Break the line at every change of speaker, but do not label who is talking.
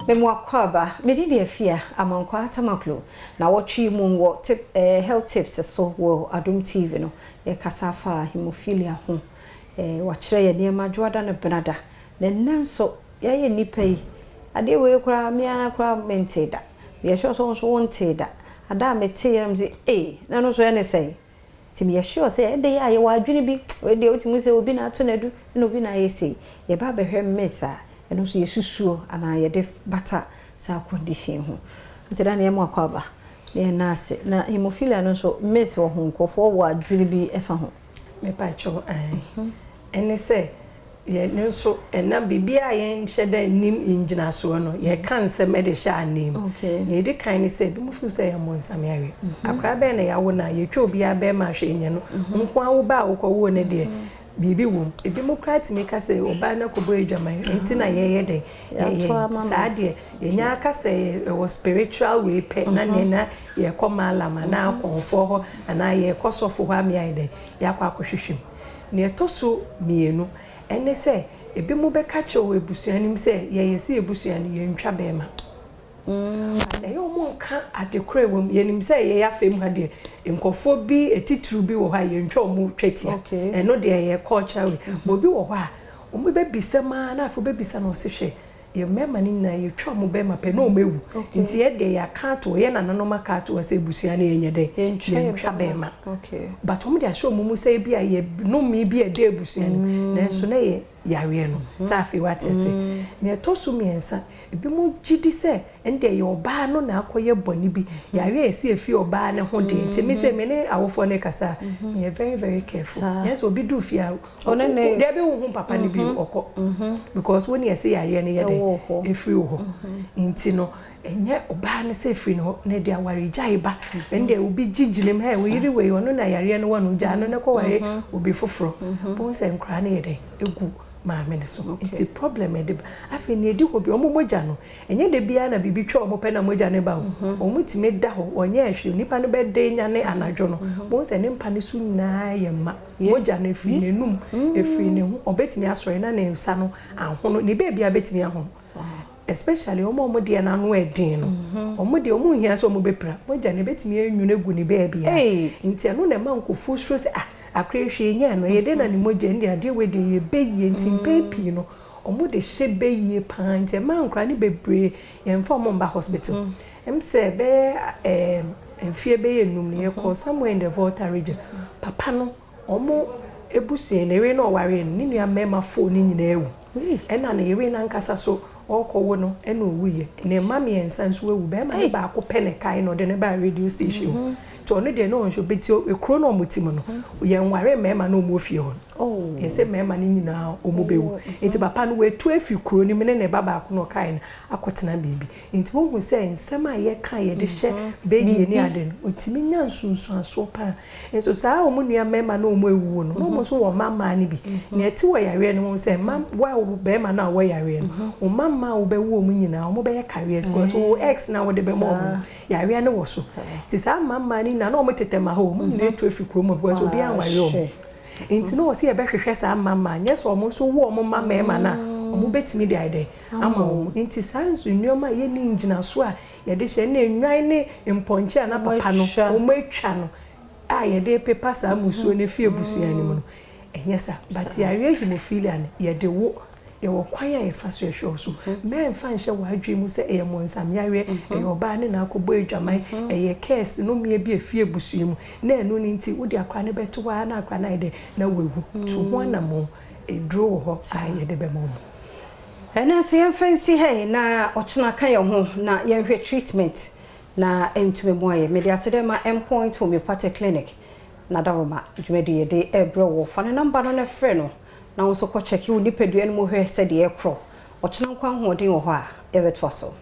Mema akwaaba. Mede de Afia Amankwa Tamaklo na wɔtwe mu wɔ tip, health tips so wɔ Adom TV no. Yɛkasa afa hemophilia ho. Wakyerɛ yɛ nneɛma dwoada no benada. Na nnɛ nso yɛayɛ nnipa yi. Adeɛ wei koraa mea koraa mente da. Meyɛ sure sɛ wo nso wontee da. Ada a metee yɛ no sɛ ee, na no nso ɛne sɛn? Nti meyɛ sure sɛ ɛde yɛ a yɛwɔ adwene bi. Wei deɛ wotumi sɛ obi na ato n'adu na obi na ayɛ sei. Yɛba abɛhwɛ myth a ɛno nso yɛsusuo anaa yɛde bata saa condition ho. Nti da ne yɛmu akɔ aba na yɛna ase. Na hemophilia no nso, myth wɔ ho, nkurɔfoɔ wɔ adwene bi ɛfa ho.
Mepakyɛw, ɛne sɛ yɛn nso ɛnam biribiara a yɛnhyɛ dɛ nim ngyinasoɔ no, yɛka nsɛm de hyɛ anan mu. Nea ɛdi kan ne sɛ ebi mo feel sɛ yɛ mmɔnsam yareɛ. Akwaraa bɛn na yɛawo no a yɛtwa obiara bɛrima ahwɛ nyɛ no nko ara, wo ba a wokɔwoo no deɛ biribi wɔ mu. Ebi mo koraa tumi ka sɛ ɔbaa no akɔbɔ adwaman nti na yɛyɛ dɛn yɛyɛ. Nti saa deɛ yɛnya aka sɛ ɛwɔ spiritual way pɛ na neɛ na yɛkɔ malam anaa akɔmfoɔ hɔ anaa yɛkɔ sɔfo hɔ ama yɛayɛ dɛn yɛakɔ akɔhwehwɛ mu. Nea ɛtɔ so mmienu ɛne sɛ ebi mo bɛka kyerɛ wɔ abusua no mu sɛ yɛyɛ sɛ abusua no yɛntwa bɛrima. But ɛyɛ wɔn nka ade koro ɛwɔ mu. Yɛnim sɛ yɛyɛ afei mu ha deɛ, nkɔfoɔ bi etitiriw bi wɔ hɔ a yɛntwa wɔn twetia. Ɛno deɛ ɛyɛ culture way. Obi wɔ hɔ a wɔn bɛbisa mu ara na afei wɔbɛbisa na ɔsi hwɛ, yɛ mmarima no nyinaa yɛtwa wɔn bɛrima pɛ na wɔn ewu. Nti yɛ deɛ yɛaka ato hɔ, yɛ nananom aka ato hɔ sɛ abusua no yɛnyɛ dɛ yɛntwa bɛrima. But wɔn de ahyɛ wɔn mu sɛ ebi a yɛ nnome bi a ɛda abusua no mu, nanso na yɛ yareɛ no sɛ afei wate ase. Nea ɛtɔ so mmiɛnsa, ebi mo gye di sɛ ɛnde ɛyɛ ɔbaa no na akɔyɛ bɔne bi, yareɛ a ɛsi efi ɔbaa ne ho deɛ. Nti mi sɛ me ne awofoɔ no kasa a, meyɛ very very careful. Yɛn sɛ obi du fie a,
ɔne ne
deɛ bi huhu papa no bi ɔkɔ, because wo ne yɛsɛ yareɛ no yɛ dɛ efiri wɔ hɔ. Nti no ɛnyɛ ɔbaa no sɛ efiri ne hɔ na ɛde aware gyae ba. Ɛnde obi gye gyina mu hɛ, oyiri wei, ɔno na yareɛ no wɔ no, gyaa no ne kɔ ware obi foforɔ. Bohu sɛ nkwaraa no yɛ dɛ egu maame no so. Nti problem ɛde ba. Afei nea edi hɔ bi, wɔn mogya no ɛnyɛ de biara na biribi twa wɔn pɛ na mogya no ba o. Wɔn tumi da hɔ, wɔnyɛ hwee, nipa no bɛda nyane anadwo no, bohu sɛ ne mpa no so nyinaa yɛ mma. Mogya no efiri n'anum, efiri ne ho. Ɔbɛtumi asɔre na ne nsa no ahono, ne beebi a bɛtumi ahono, especially wɔn a wɔn deɛ n'ano ɛden no. Wɔn deɛ wɔn nhia sɛ wɔn bɛpira, mogya no ebɛtumi enwunu egu ne beebi a. Nti ɛno na ɛma nkurɔfoɔ suro sɛ, ah, akora ehwɛ nyɛ no, ɛyɛ den na ne mogya no deɛ, adeɛ wei deɛ yɛ bɛyie. Nti mpɛn pii no wɔn de hyɛ bɛyie paa, nti ɛma nkora no bebree yɛnfa wɔn mba hospital. Sɛ bɛyɛ mfie bɛyɛ 5 no, yɛkɔ somewhere in the Volta Region. Papa no, wɔn ebusua, ne yere na ɔware no, ne nua mmarima fo ne nyinaa ewu, ɛna ne yere nankasa so ɔrekɔwo no ɛna owuiɛ. Ne mma mmiɛnsa nso ewu. Bɛrima ne baako pɛ ne kae na ɔde ne ba radio station hɔ. Nti ɔno deɛ na ɔnhwɛ bɛti ekuro na ɔmo ti mu no, yɛn nware mmarima na ɔmo wɔ fie hɔ no, yɛsɛ mmarima no nyinaa ɔmo bɛwu. Nti papa no wetu efi kuro no mu ne ne ba baako na ɔkae no akɔtena baabi. Nti wohu sɛ nsɛm a yɛka yɛde hyɛ bɛyie ne ade no, otumi nya nsunsuansoɔ paa. Nso saa wɔn nua mmarima na wɔn ewuo no, na wɔn nso wɔ mma mmaa no bi. Nea ɛte wɔ yareɛ no ho sɛ mma wo a wo bɛrima no a wɔwɔ yareɛ no, wɔn mma mmaa a wɔbɛwo wɔn nyinaa wɔn bɛyɛ carriers, because wo eggs na wɔde bɛma wɔn no, yareɛ no wɔ so. Nti saa mma mmaa no nyinaa na wɔn tetɛ ma hɔ, wɔn nyinaa etu efi kurom hɔ because obiara nware wɔn. Nti na wɔsi yɛbɛhwehwɛ saa mma mmaa, nyɛ sɛ wɔn nso wo wɔn mma mmarima no a, wɔn bɛtumi de ayɛ dɛ ama wɔn. Nti saa nso nneɛma a yɛnni ngyinaso a yɛde hyɛ ne nnwan ne mpɔnkye a na papa no wɔn atwa no a yɛde pepa saa musuo no efi abusua no mu no, ɛnyɛ sa. But yareɛ hemophilia no, yɛde wo, yɛwɔ kwan a yɛfa so yɛhwɛ wo so. Mɛmfa nhyɛ w'adwene mu sɛ ɛyɛ mmonsam yareɛ, ɛyɛ ɔbaa ne n'akɔbɔ adwaman, ɛyɛ curse nnome bi efi abusua mu na ɛno no nti wode akora no bɛto hɔ ara na akora no ayɛ dɛ na wawu. Tu ho anammɔn, eduro wɔ hɔ a yɛde bɛma wɔn.
Ɛno nso yɛmfa nsi ha yi na ɔkyena ka yɛn ho na yɛnhwɛ treatment na ntumi mu ayɛ. Mede ase dɛ ma Endpoint Homeopathic Clinic na daroma dwumadi yɛde ɛrebrɛ wɔ. Fa ne number no na frɛ no na wo nso kɔ check wo nipadua no mu hwɛ sɛdeɛ ɛkorɔ. Ɔkyena nkwa ahoɔden wɔ hɔ a yɛbɛtoa so.